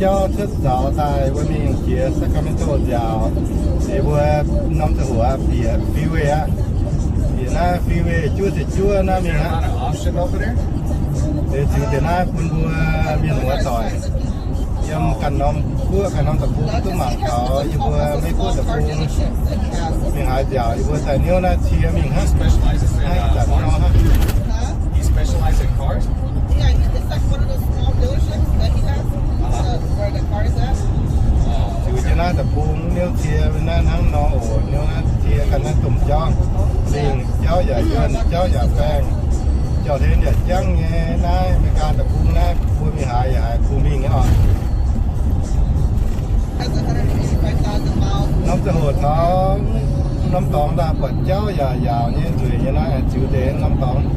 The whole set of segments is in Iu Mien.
Jauv cuotv zaux daaih mbuo mingh jiex Sacramento nziaauc, liuz mbuo norm ziangh hoc bieqc freeway aqv. Bieqc naaiv freeway juov ziepc juov naaiv mingh aqv. Liuz ziux deix naaiv bun mbuo mienh muoz doic yiem ganh norm guoqv ganh norm deic-bung duqv mangc taux yie mbuo Meiv Guoqv deic-bung mingh haaix nziaauc, yie mbuo daaih niouv naaiv cie mingh hnangv. Naaiv zanc nor hnangv. He specializes in cars? Yeah, he, it's like one of those small dealerships that he has, uh, where the car is at. Ziux jienv naaiv deic-bung niouv cie naaiv hnangv nor oc. Niouv naaiv cie ganh naaiv domh jauv, mingh jauv yaac yuonh, jauv yaac baengh. Jauv-hlen yaac jangv nyei. Naaiv America deic-bung naaiv mbuo mingh haaix yaac haih kungx mingh nyei oc. Norm ziangh hoc taux norm dorngx daaih buatc jauv yaac yaauc nyei nzueic nyei naaiv, ziux deix norm dorngx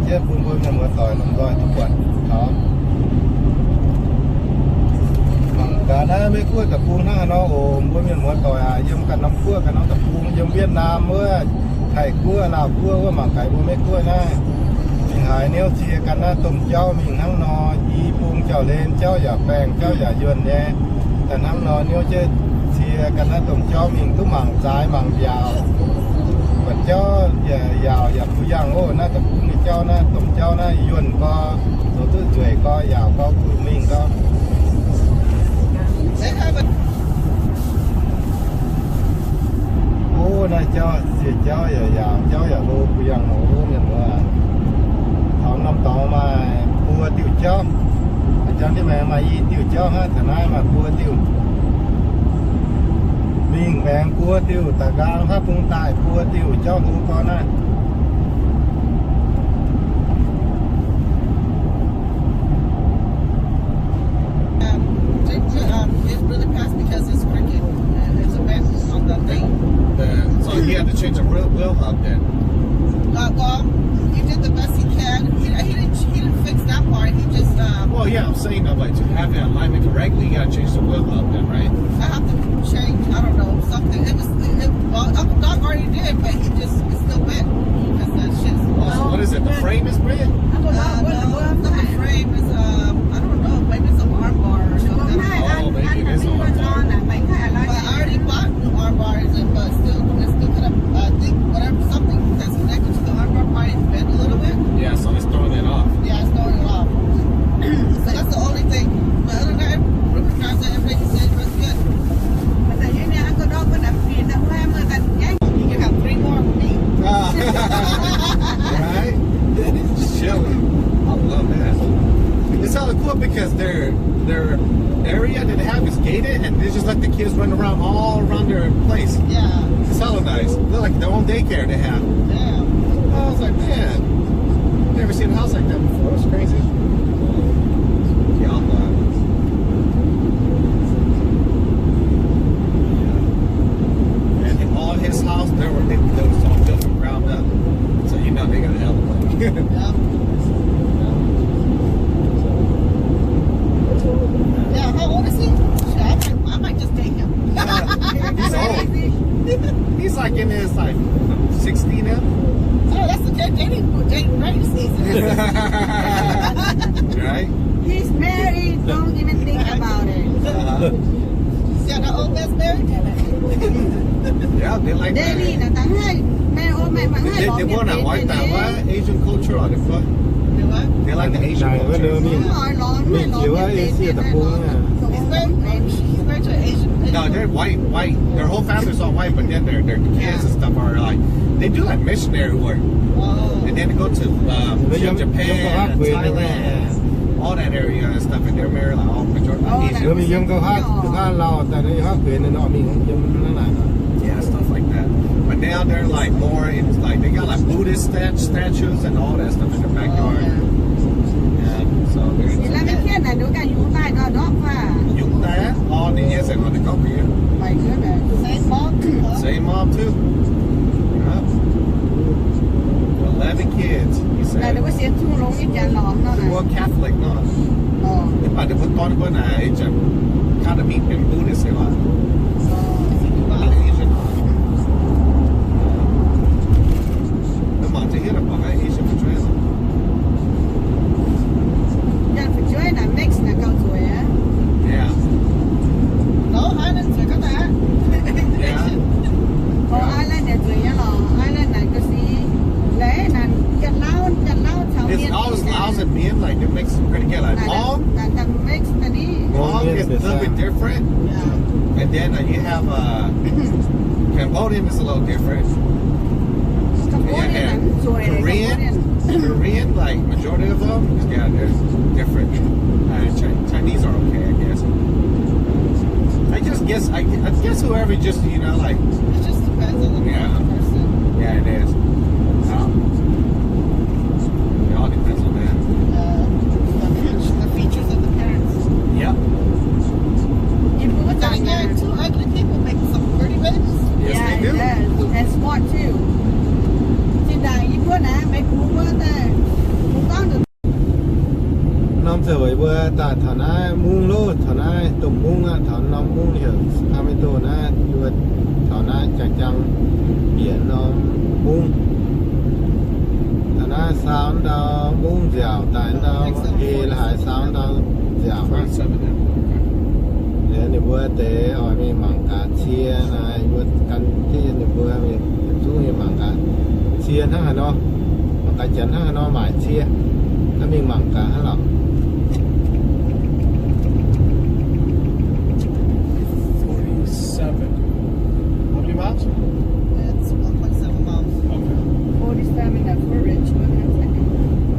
jienv bun mbuo mienh muoz doic lomh nzoih duqv buatc taux. Mangc gaax naaiv Meiv Guoqv deic-bung hnangv haaix nor oc. Mbuo mienh muoz doic aac, yiem ganh norm guoqv ganh norm deic-bung, yiem Vietnam wuov, Taiv Guoqv, Laauh Guoqv wuov, mangc gaax mbuo Meiv Guoqv naaiv mingh haaix niouv cie ganh naaiv domh jauv mingh hnangv nor, i bung jauv-hlen, jauv yaac baengh, jauv yaac yuonh nyei. Daaih hnangv nor niouv jienv cie ganh naaiv domh jauv mingh duqv mangc zaaix mangc mbiaauc. Buatc jauv yaac yaauc yaac kuh yangh oc. Naaiv deic-bung nyei jauv naaiv, domh jauv naaiv yuonh gorx, zoux duqv nzueic gorx, yaauc gorx, kuh mingh gorx. Ov, naaiv jauv, ziex jauv yaac yaauc, jauv yaac hlo, kuh yangh oc mienh muoz. Taux norm dorngx maaih buo diuh jauv. Jangx jienv maengx maaih i diuh jauv hnangv, taux naaiv maaih buo diuh. Mingh maengx buo diuh, daaih nqaang haav bung daaih buo diuh jauv hlo gorx naaiv. Um, it, um, it really passed because it's crooked. Uh, there's a bend on the thing. The, so he had to change the wheel, wheel hub then? Uh, well, he did the best he can. He, he didn't, he didn't fix that part. He just, um, well, yeah, I'm saying that, like, to have the alignment correctly, you gotta change the wheel hub then, right? I have to change, I don't know, something. It was, it, well, Uncle Doc already did, but he just, it's still bent because that shit's, oh, so what is it? The frame is bent? Uh, no, it's not the frame. It's, um, I don't know. Maybe it's an arm bar or something. Oh, maybe it is an arm bar. But I already bought new arm bars, and, but still, it's still kind of, I think whatever, something that's connected to the arm bar probably bent a little bit. Yeah, so it's throwing it off. Yeah, it's throwing it off. So that's the only thing. But other than that, everything, everything he said was good. You can have three more with me. Ah. Right? Chilling. I love that. It's all cool because their, their area that they have is gated, and they just let the kids run around all around their place. Yeah. It's hella nice. They're like their own daycare they have. Yeah. I was like, man, never seen a house like that before. It's crazy. Yeah, I'm glad. Yeah. And all his house, they were, they, they was all built from ground up. So you know they got a hell of a place. Yeah. Yeah, how old is he? Shit, I might, I might just date him. He's old. He's like in his, like, sixty now. Oh, that's okay. Dating, dating rape season. Right? He's married. Don't even think about it. Uh-huh. Yeah, the old man's married. Yeah, they like that. They, they, they want to wipe that, what? Asian culture on the foot. They what? They like the Asian culture. Mingh jiex wuov Asia deic-bung. He's very, he's very Asian. No, they're white, white. Their whole family's all white, but then their, their kids and stuff are like, they do, like, missionary work. Oh. And then they go to, um, Japan, Thailand, all that area and stuff, and they're married, like, all majority Asian. Mingh yiem gauh haav, haav Laus daaih, haav Gueix naaiv nor, mingh yiem naaiv naaic. Yeah, stuff like that. But now they're, like, more, it's like, they got, like, Buddhist stat-, statues and all that stuff in the backyard. Oh, yeah. Yeah, so they're into that. Yungh daaih orqc, ninh nyei se nor ninh gorngv mbuox yie. My goodness. Same mom too. Same mom too. Yep. Eleven kids, he said. Four Catholic nor. Mv baac ninh mbuo dorn mbuo naaic, kind of mingh benx Buddhist nyei oc. Asian oc. Mv baac za'gengh mbuo Asian fu'jueiv oc. Fu'jueiv naaic mix naaic gauh nzueic aqv. Mien, like, it makes it pretty good. Like, Hmong, Hmong is a little bit different. Yeah. And then, uh, you have, uh, Cambodian is a little different. Cambodian, yeah, and Korean, Korean, like, majority of them, yeah, they're different. Uh, Chi-, Chinese are okay, I guess. I just guess, I, I guess whoever just, you know, like, it just depends on the person. Yeah, it is. Um, it all depends on that. Uh, the features, the features of the parents. Yep. If we were to get two ugly people make some pretty babies. Yes, they do. Yeah, it does. And smart too. Norm ziouc weic mbuo daaih taux naaiv mungv loh, taux naaiv domh mungv aqv, taux norm mungv heuc Sacramento naaiv, mbuo taux naaiv jang-jang bieqc norm mungv. Taux naaiv saau ndau mungv nziaauc, daaih ndau ei la'haaix saau ndau nziaauc aqv. Liuz ninh mbuo deix oix mingh mangc gaax cie naaic, mbuo gan jienv ninh mbuo mingh zungv mingh mangc gaax cie hnangv haaix nor, mangc gaax janx hnangv haaix nor maaic cie. Naaiv mingh mangc gaax hnangv lorqc. Forty-seven. How many miles? It's one point seven miles. Okay. Forty-seven, that's for Richmond, that's it.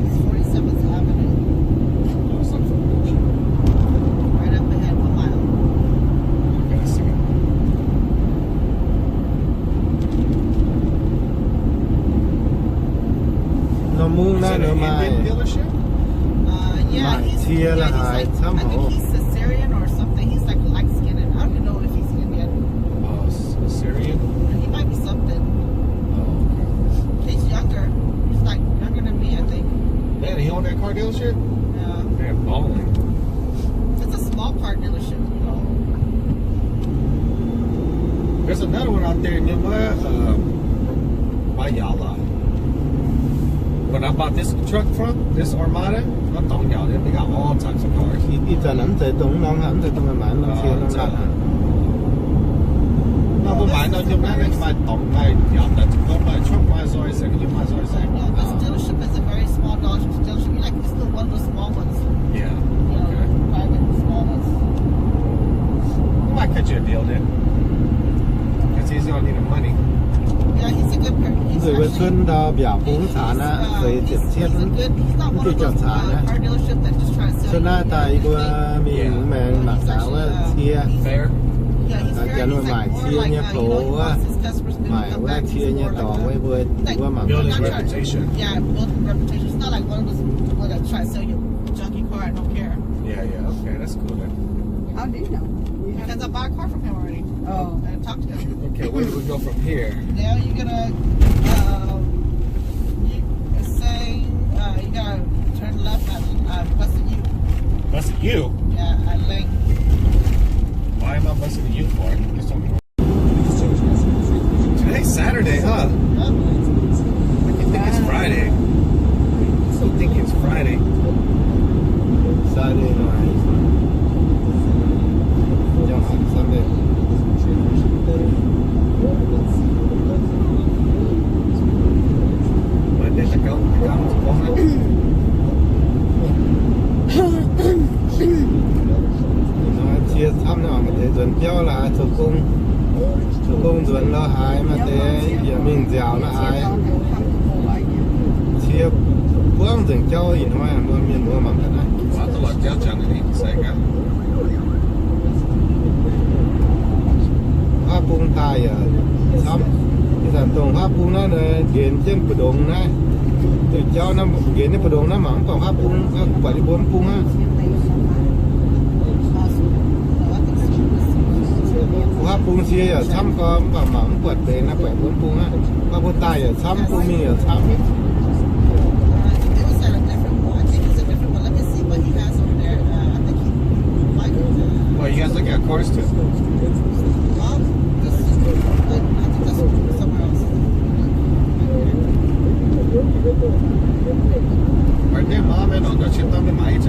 It's forty-seventh Avenue. Oh, it's not for Richmond. Right up ahead, one mile. Okay, I see it. Norm mungv naaiv ninh maaih, maaih cie la'haaix camv haic. Is it an Indian dealership? Uh, yeah, he's, yeah, he's like, I think he's Caesarean or something. He's like light skinned. I don't even know if he's Indian. Oh, S-, Assyrian? He might be something. Oh, okay. He's younger. He's, like, younger than me, I think. Man, he owned that car dealership? Yeah. Man, balling. It's a small car dealership. There's another one out there near where, um, Wayala. When I bought this truck from, this Armada, I thought, yeah, they got all types of cars. Ih zanc mv zeiz dongh norm haaix, mv zeiz dongh maaiz norm cie norm naaiv. Mv baac mbuo maaiz norm yiem naaiv, maaih dorngx, maaih yaac daaih zuqc gorngv maaih cuotv maaih zoi se, maaih zoi se. This dealership is a very small Dodge dealership. We like Still one of the small ones. Yeah. You know, okay. Private small ones. We might cut you a deal then. 'Cause he's gonna need the money. Yeah, he's a good per-, he's actually, he's, he's a good, he's not one of those, uh, car dealership that just try to sell you everything. Cuotv naaiv daaih yie mbuo mingh maengx mangc gaax wuov cie. Fair. Yeah, he's very, he's like more like, uh, you know, he wants his customers to come back. Maaic wuov cie nyei dorngx wuov, mbuo, mbuo mangc gaax. Building reputation. Yeah, building reputation. It's not like one of those people that try to sell you junky car, I don't care. Yeah, yeah, okay, that's cool then. How do you know? Because I bought a car from him already. Oh. I talked to him. Okay, where do we go from here? Now you're gonna, uh, you, it's saying, uh, you gotta turn left at, uh, Western U. Western U? Yeah, at Lane. Why am I Western U for? Just don't Today's Saturday, huh? I think it's Friday. Still think it's Friday. Saturday night. Sunday. Cie camv nor, maaih deix nzuonx biauv la'haaix, zoux gong, zoux gong nzuonx la'haaix, maaih deix yaac mingh nziaauc la'haaix. Cie buangv nzengc jauv ih hnoi mbuo mienh mbuo mangc gaax naaiv. Huaav bung daaih yaac camv. Ih zanc dongh huaav bung naaiv nqenx jienv mbu'ndongx naaiv. Duqv jauv naaiv nqenx jienv mbu'ndongx naaiv mangc mv baac huaav bung, buatc yie mbuo mv bung aqv. Huaav bung cie yaac camv gorx, mv baac mangc mv buatc deix naaiv, buatc mbuo mv bung aqv. Huaav bung daaih yaac camv, bung mingh yaac camv. Well, you guys look at cars too? Right there, Mom, and I'll go check on the mic.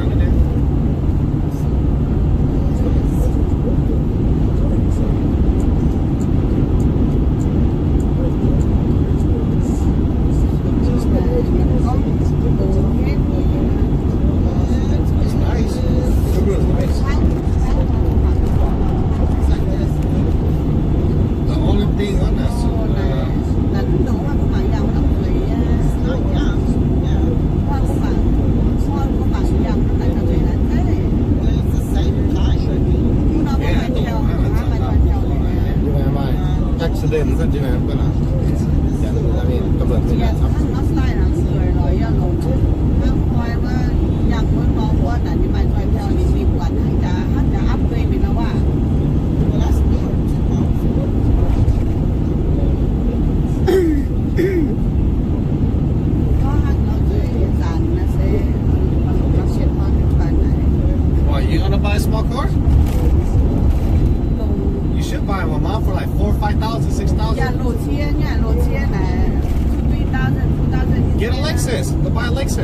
Yie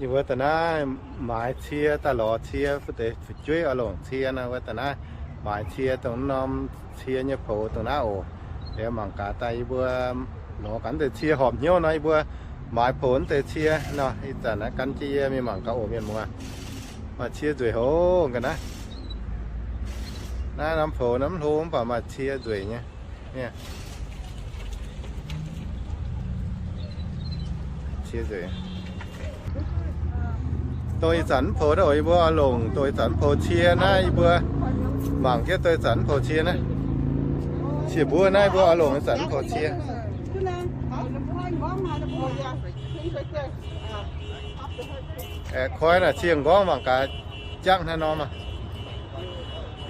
mbuo da'naaiv maaiz cie daaih lorz cie fu'jueiv oix longc cie nor, wuov da'naaiv maaiz cie dongh norm cie nyei poux dongh naaiv oc. Liuz mangc gaax daaih yie mbuo lorz gaax deix cie horpc hnyouv nor, yie mbuo maaiz poux deix cie nor. Ih zanc naaiv gan jienv yie mingh mangc gaax oc mienh muoz. Maaih cie nzueic haic ga'naaiv. Naaiv norm poux norm hlo mv baac maaih cie nzueic nyei. Dongh ih zanc mv poux naaiv oc, yie mbuo oix longc dongh ih zanc mv poux cie naaiv, yie mbuo mangc jienv dongh ih zanc mv poux cie naaiv. Cie mbuov naaiv yie mbuo oix longc ih zanc mv poux cie. Aeqv, koi naaic cie m'nqorngv mangc gaax jangv haaix norm aqv.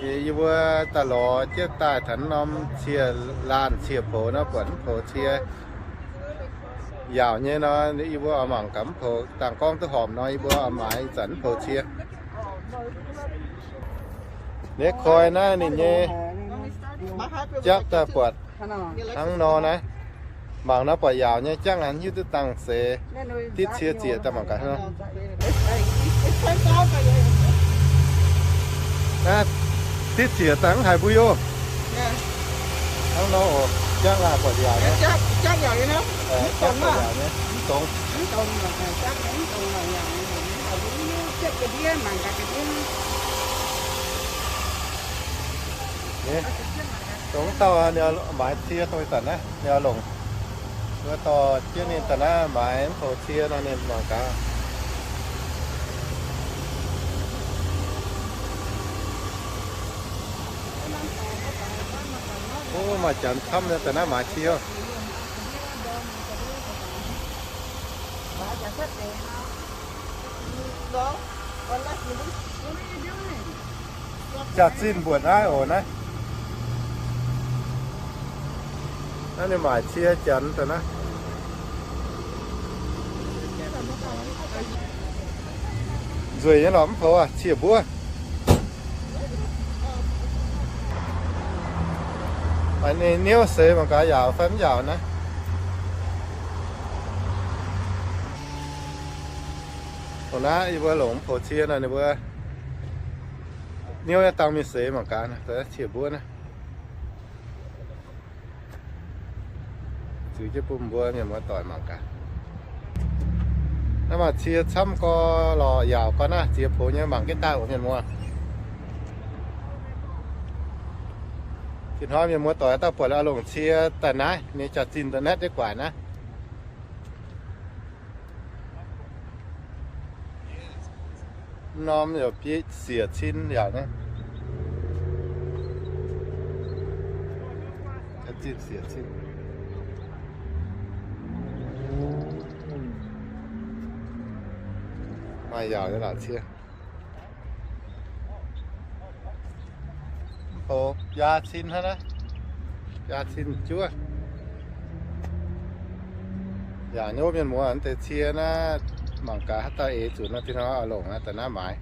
Yie mbuo daaih lorz jienv daaih taux norm cie laanh cie poux nor, buatc mv poux cie yaauc nyei nor, yie mbuo oix mangc gaax mv poux dangh gorngv duqv horpc nor, yie mbuo oix maaiz ih zanc mv poux cie. Naaiv koi naaiv ninh nyei jangv daaih buatc hnangv nor naaiv. Mangc nor buatc yaauc nyei jangv aqv, hiuv duqv dangh seix ditv cie zieqc daaih mangc gaax hnangv. Naaiv ditv zieqc daaih mv haiz mbuo yoh. Hnangv nor oc, jangv aqv buatc yaauc nyei. Jangv buatc yaauc nyei, mv dongz. Dongh mv dauh ninh maaiz cie dongh ih zanc naaiv ninh oix longc. Wuov dorh jienv ninh daaih naaiv maaiz mv poux cie nor ninh mangc gaax. O, maaih janx camv nyei daaih naaiv maaiz cie. Jaax-zinh mbuoqc naaiv oc naaiv. Naaiv ninh maaic cie janx daaih naaiv. Nzueic nyei lorqc mv poux cie mbuov. Maaih ninh niouv seix mangc gaax yaauc fai mv yaauc naaiv. Dongh naaiv yie mbuo longc mv poux cie nor ninh mbuo niouv nyei dangh mingh seix mangc gaax cie mbuov naaiv. Ziux jienv bun mbuo mienh muoz-doic mangc gaax. Naaiv maaih cie camv gorx lorqc, yaauc gorx naaiv, ziex poux nyei, mangc jienv daaih oc mienh muoz. Ih hnoi mienh muoz-doic dauh buatc longc cie daaih naaiv, ninh jaax-zinh daaih naetv jienv guaaic naaiv. Norm yaac biei siec cin yaac naaiv. Jaax-zinh siec cin. Maaih yaauc nyei lorqc cie. Mv poux biaa cin hnangv naaiv. Biaa cin juov. Yaac nyouv mienh muoz, deix cie naaiv mangc gaax haaix dauh eix zuqc nor, ih hnoi oix longc daaih naaiv maaiz.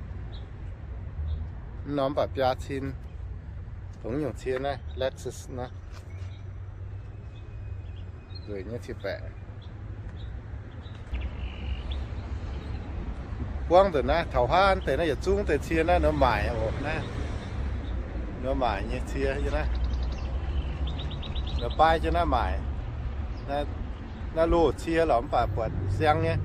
Mv norm mv baac biaa cin. Dongh nyungc cie naaiv, Lexus naaiv. Nzueic nyei cie baeqc. Buangv nzunc naaiv, taux haav deix naaiv yietc zungv deix cie naaiv nor maaic oc naaiv. Nor maaic nyei cie yie naaiv. Nor baaix jienv naaiv maaic. Naaiv loz cie lorqc mv baac buatc siang nyei.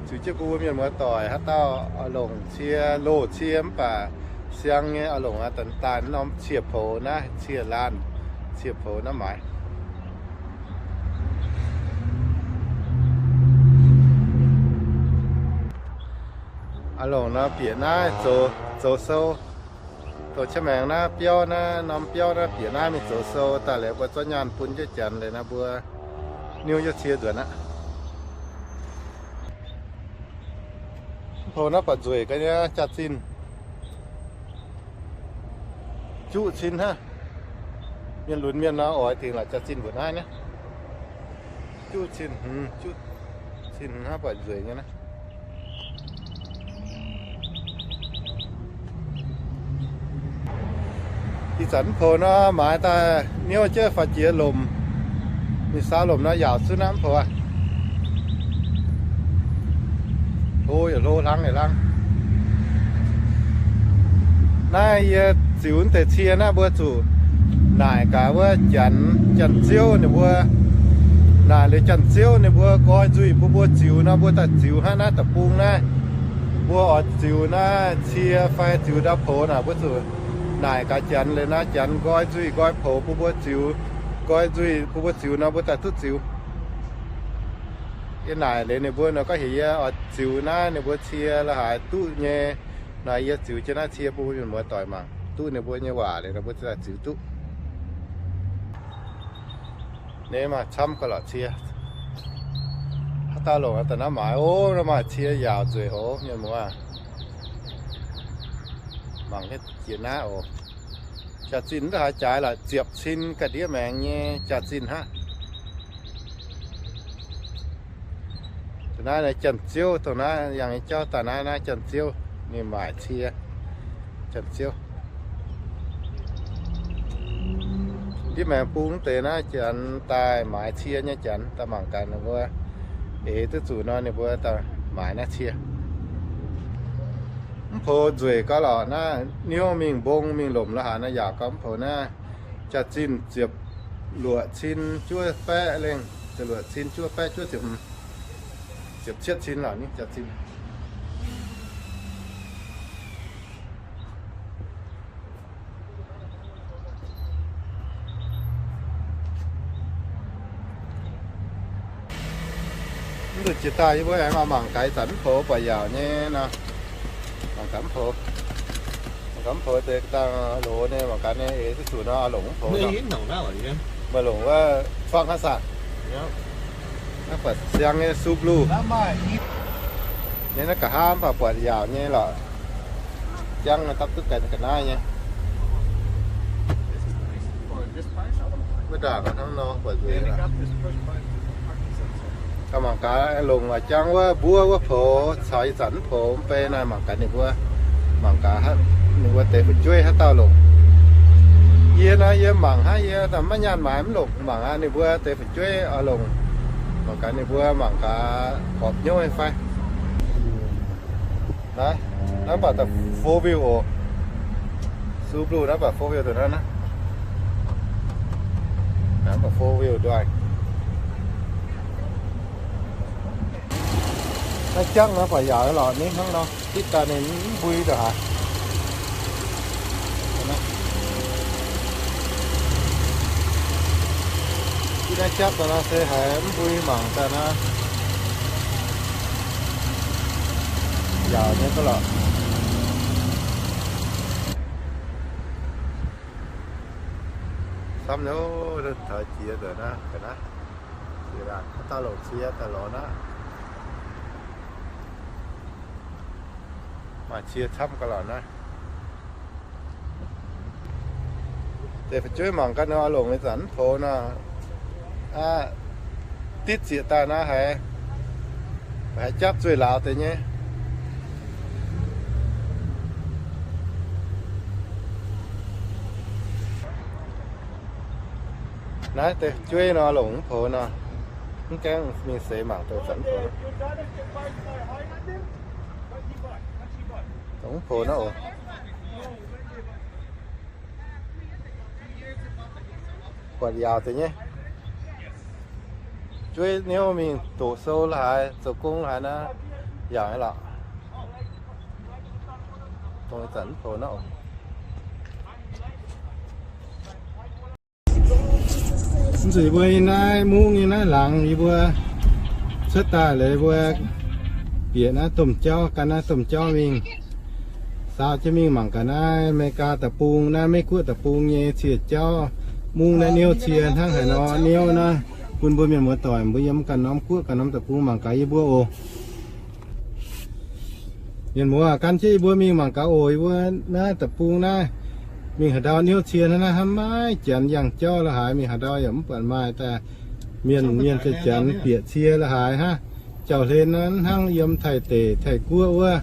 Ziux jienv bun mbuo mienh muoz-doic haaix dauh oix longc cie, loz cie mv baac siang nyei oix longc daaih norm cie poux naaiv, cie laanh, cie poux naaiv maaiz. Oix longc nor bieqc naaiv zoux, zoux sou. Dongh qiex maengx naaiv biauv naaiv, norm biauv naaiv bieqc naaiv mingh zoux sou daaih liuz mbuo zorqv nyaanh bun jienv janx liuz naaiv mbuo niouv jienv cie nzuonx aqv. Mv poux naaiv buatc nzueic ga'nyei jaax-zinh. Juqv cin hnangv. Mienh lunx mienh nor oix dingc laaix jaax-zinh mbuoqc naaiv naaiv. Juqv cin hmz, juqv cin hmz hnangv buatc nzueic nyei naaiv. Ih zanc mv poux nor maaiz daaih niouv jienv faaux jiex lomc, mingh saau lomc nor yaauc zunv naaiv mv poux aqv. Hlo yaac hlo, hlang yaac hlang. Naaiv yie ziux deix cie naaiv mbuo zuqc naaic gaax wuov janx, janx-ziouv ninh mbuo. Naaic liuz janx-ziouv ninh mbuo nqoi nzuih bun mbuo ziux nor, mbuo daaih ziux hnangv naaiv deic-bung naaiv. Mbuo oix ziux naaiv cie fai ziux ndau poux naaic, mbuo zuqc naaic gaax janx liuz naaiv, janx nqoi nzuih nqoi poux bun mbuo ziux, nqoi nzuih bun mbuo ziux nor, mbuo daaih duqv ziux. Yie naaic liuz ninh mbuo nor, gorngv heuc yie oix ziux naaiv ninh mbuo cie la'haaix duqv nyei. Naaic yie ziux jienv naaiv cie bun mienh muoz doic mangc, duqv ninh mbuo nyei waac liuz nor, mbuo ziouc ziux duqv. Naaiv maaih camv gauh lorqc cie. Haaix dauh longc daaih naaiv maaiz, ov, naaiv maaih cie yaauc nzueic hoz, mienh muoz. Mangc jienv jiex naaiv oc. Jaax-zinh mv haaix jaaix lorqc, ziepc cin ga'ndiev maengx nyei jaax-zinh hnangv. Dongh naaiv janx-ziouv, dongh naaiv yangh nyei jauv daaih naaiv, naaiv janx-ziouv ninh maaic cie. Janx-ziouv, ndiev maengx bung deix naaiv janx daaih maaiz cie nyei janx daaih mangc gaax ninh mbuo eix duqv zuqc nor, ninh mbuo daaih maaiz naaiv cie. Mv poux nzueic gauh lorqc naaiv, niouv mingh mbong mingh lomc la'haaix nor yaac gauh mv poux naaiv. Jaax-zinh ziepc luoqc cin juov baeqv lengh, ziepc luoqc cin juov baeqv juov ziepc hmz, ziepc cietv cin lorqc ninh jaax-zinh. Mv nzunc jiex daaih yie mbuo aengx oix mangc gaax ih zanc mv poux buatc yaauc nyei nor. Mangc gaax mv poux. Mangc gaax mv poux deix dangh loz nyei, mangc gaax ninh eix duqv zuqc nor, longc mv poux nor. Maaih longc wuov cuangv haaix saah? Naaiv buatc siang nyei Subaru. Nyei naaiv nqa'haav mv baac buatc yaauc nyei lorqc. Jangv dapv duqv ganh ga'naaiv nyei. Wuov ndaangc hnangv nor buatc nzueic. Gaax mangc gaax longc jangv wuov mbuov wuov poux caux ih zanc mv poux mv bei naaiv, mangc gaax ninh mbuo, mangc gaax ninh mbuo deix fu'jueiv haaix dauh longc. Yie naaiv yie mangc hnangv, yie maiv nyaanh maaiz mv longc, mangc ninh mbuo deix fu'jueiv oix longc. Mangc gaax ninh mbuo mangc gaax horpc hnyouv nyei fai. Naaiv, naaiv mv baac da'four wheel oc. Subaru naaiv mv baac four wheel deix naaiv, naaiv mv baac four wheel drive. Naaiv jangv naaiv buatc yaauc lorqc, ninh hnangv nor, hitv daaih ninh mv mbui ndongc haaix. Hitv naaiv jangv daaih nor se haiz mv mbui mangc daaih naaiv. Yaauc nyei ga'lorqc. Samv nyei, taux jiex nzengc naaiv, ga'naaiv. Haaix dauh longc cie daaih lorz naaiv. Maaih cie camv ga'lorqc naaiv. Deix fu'jueiv mangc gaax nor, longc ih zanc mv poux nor, aqv, ditv zieqc daaih naaiv haiz, haiz japv zueih lauz deix nyei. Naaiv deix fu'jueiv nor, longc mv poux nor, mv gaengh mingh seix mangc deix zanc mv poux. Dongh mv poux naaiv oc. Buatc yaauc deix nyei. Jueiv niouv mingh doqc sou la'haaix, zoux gong la'haaix naaiv, yaauc nyei lorqc. Dongh ih zanc mv poux naaiv oc. Mv zuqc yie mbuo yiem naaiv mungv nyei naaiv laangz, yie mbuo cuotv daaih liuz, yie mbuo bieqc naaiv domh jauv, gan naaiv domh jauv mingh, saau jienv mingh mangc gaax naaiv America deic-bung, naaiv Meiv-Guoqv deic-bung nyei cie jauv. Mungv naaiv niouv cie hnangv haaix nor niouv naaiv, bun mbuo mienh muoz-doic mbuo yiem ganh norm guoqv ganh norm deic-bung mangc gaax yie mbuo oc. Mienh muoz, gan jienv yie mbuo mingh mangc gaax oc. Yie mbuo naaiv deic-bung naaiv, mingh haaix ndau niouv cie hnangv naaiv, hnamv maiv janx yangh jauv la'haaix, mingh haaix ndau yaac mv buatc maaih daaih mienh, mienh daaih janx bieqc cie la'haaix hnangv. Jauv-hlen naaiv hnangv yiem Taiv deic, Taiv guoqv wuov,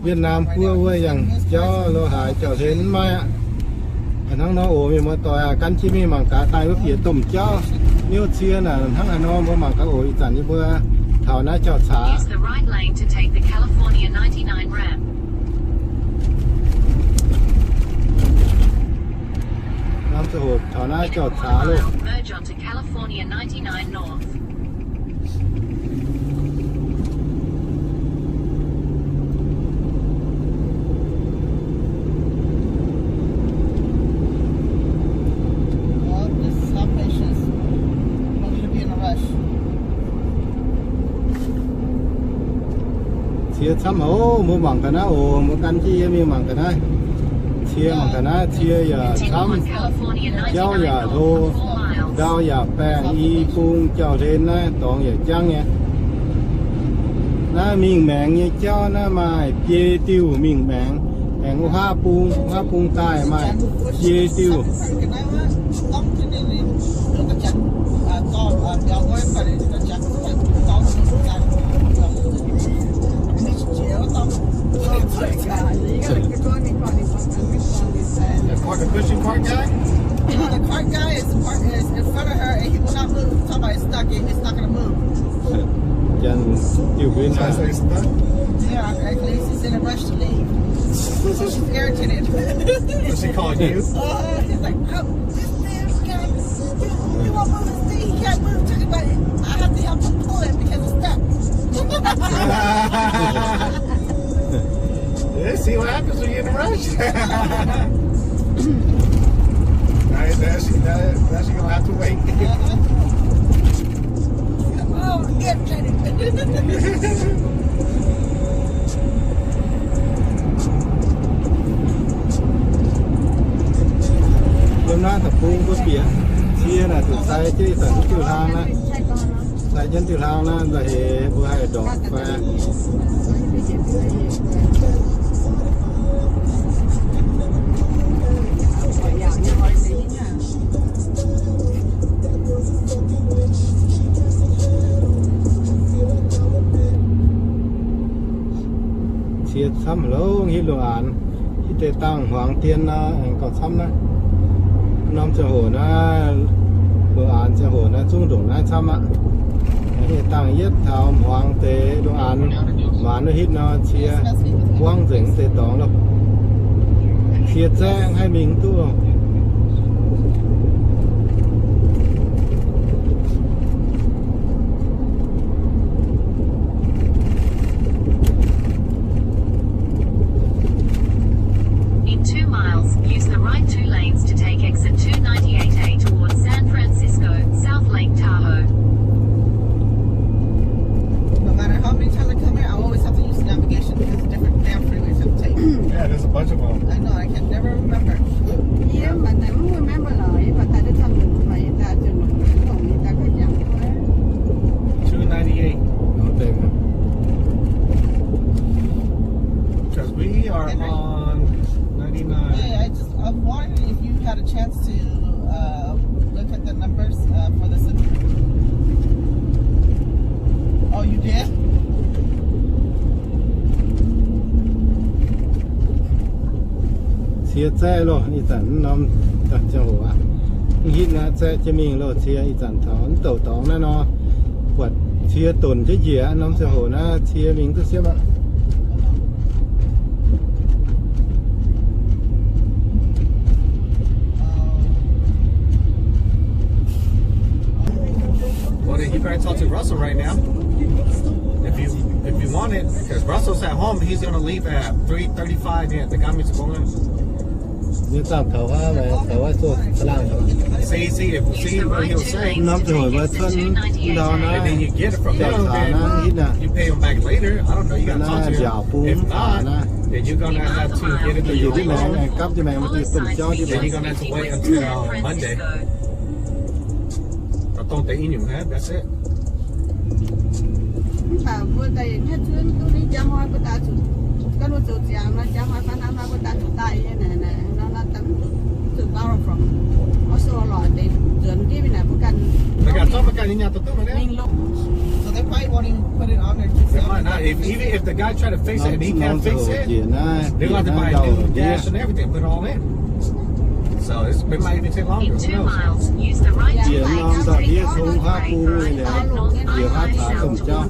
Yietc Naamh guoqv wuov yangh jauv la'haaix jauv-hlen maiv maaih aqv. Hnangv nor oc, mienh muoz-doic, gan jienv mingh mangc gaax daaih wuov bieqc domh jauv niouv cie naaic hnangv haaix nor, mbuo mangc gaax oc. Ih zanc yie mbuo taux naaiv jauv-caax. Use the right lane to take the California ninety-nine ramp. Norm ziangh hoc taux naaiv jauv-caax loh. Merge onto California ninety-nine North. Well, this is how patience. You don't need to be in a rush. Cie camv haic oc, mbuo mangc ga'naaiv oc, mbuo gan jienv yie mingh mangc ga'naaiv. Cie mangc ga'naaiv, cie yaac camv, jauv yaac hlo, ndau yaac baengh, i bung jauv-hlen naaiv dorngx yaac jangv nyei. Naaiv mingh maengx nyei jauv naaiv maaih biei diuh mingh maengx, aengx wuov haav bung, haav bung daaih maaih biei diuh. The cart, the fishing cart guy? No, the cart guy is, is in front of her and he will not move. Talking about it's stuck and it's not gonna move. Janx diuh mbuo naaiv. Yeah, at least he's in a rush to leave. So she's irritated. So she called you? Oh, he's like, oh, this damn guy. You, you won't move this thing. He can't move. Talking about it. I have to help him pull it because it's stuck. Yeah, see what happens when you're in a rush. Now, now she, now, now she gonna have to wait. Oh, yeah, Jenny. Yiem naaiv deic-bung mbuo bieqc cie naaic, zuqc sai jienv ih zanc diuh hlang naaiv. Sai jienv diuh hlang naaiv, nzauh heix mbuo haih ndorpc fai. Cie camv longx, hitv lungh aanx, hitv deix dangh hmuangx dien nor, aengx gauh camv naaiv. Norm ziangh hoc naaiv, lungh aanx ziangh hoc naaiv zungv ndongc naaiv camv aqv. Hitv dangh yietv taux hmuangx deix lungh aanx maanc wuov hitv nor, cie buangv nzengc deix dorngx loh. Cie zaeqv haih mingh duqv. In two miles, use the right two lanes to take exit two ninety-eight A towards San Francisco, South Lake Tahoe. No matter how many times I come here, I always have to use the navigation because it's different damn freeways I have to take. Yeah, there's a bunch of them. I know, I can never remember. Yeah, but I don't remember now. If I had to tell you, my dad, you know, you know, my dad could jump. Two ninety-eight. Okay. Because we are on ninety-nine. Hey, I just, I'm wondering if you had a chance to, uh, look at the numbers, uh, for the city. Oh, you did? Cie zaeqv loh, ih zanc norm ziangh hoc aqv. Mv hitv naaiv zaeqv jienv mingh loh, cie ih zanc taux mv douc dorngx naaiv nor, buatc cie donc jienv njiec, norm ziangh hoc naaiv cie mingh duqv siepv aqv. Well, then you better talk to Russell right now. If you, if you want it, because Russell's at home, he's gonna leave at three thirty-five. Yeah, the guy needs to go in. Ninh zaangh taux wuov, taux wuov zuqc za'laangh taux. See, see, if, see what he'll say. Norm ziangh hoc mbuo cuotv ndau naaiv, jauv-caax naaiv hitv naaiv. You pay him back later. I don't know. You gotta talk to him. If not, then you're gonna have to get it through your own. Gapv jienv maengx, mbuo zuqc domh jauv jienv maengx. Then you're gonna have to wait until Monday. Dongh deix i nyungc aqv, that's it. Mv baac mbuo daaih hnyouv cuotv duqv ninh jangx hnoi mbuo daaih zuqc, gorngv mbuo zoux ziangx nor, jangx hnoi fai hnangv nor mbuo daaih zuqc daaih nyei naaic, naaic, nor, nor, daaih zuqc borrow from. Oix zuqc lorz deix nzuonx jienv naaic mbuo ganh. So they probably won't even put it on there. They might not. If, even if the guy try to fix it and he can't fix it, they're gonna have to buy a new dash and everything, put it all in. So it's, it might even take longer. Who knows? Njiec norm ndortv ndiev tong huaav bung nyei liuz, njiec huaav taux domh jauv.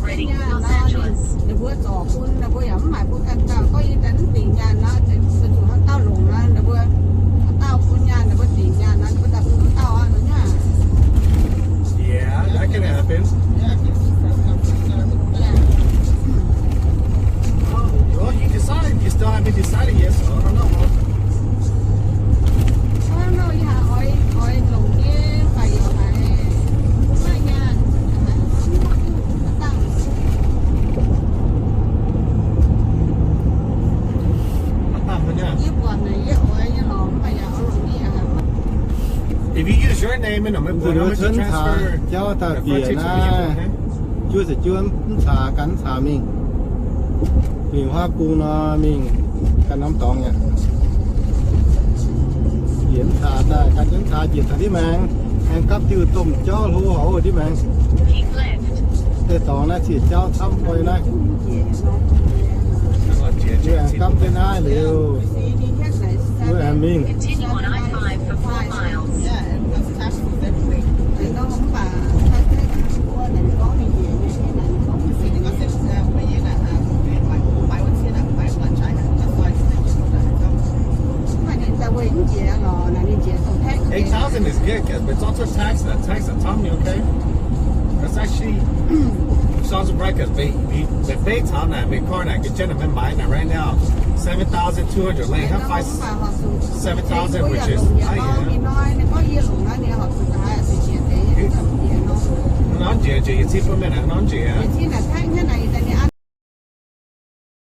Ninh mbuo zorc bun, ninh mbuo yaac mv maaih bun ganh dauh, gorngv yie daaih mv dingc nyaanh nor, zuqc haaix dauh longc nor, ninh mbuo haaix dauh bun nyaanh, ninh mbuo dingc nyaanh nor, ninh mbuo daaih bun haaix dauh aqv nor. Yeah, that can happen. Well, you decide. You still haven't decided yet, so I don't know. If you use your name, mv zuqc cen caax jauv daaih bieqc naaiv, juov ziepc juov mv caax, gan mv caax mingh. Mingh huaav bung nor mingh ganh norm dorngx aqv. Bieqc mv caax daaih, gan jienv mv caax bieqc taux ndiev maengx, aengx gapv diuh domh jauv hlo haic ndiev maengx. Deix dorngx naaiv ziex jauv camv guai naaiv. Mbuo aengx gapv jienv naaiv liuz, mbuo aengx mingh. Eight thousand is good, 'cause it's also tax, the tax on Tommy, okay? That's actually sounds right, 'cause they, they, they pay Tom that, they car that, get Jenna, man, mine, right now, seven thousand two hundred lei, have five, seven thousand, which is, oh, yeah. Nor njiec, njiec yietc cin bun mienh aqv, nor njiec.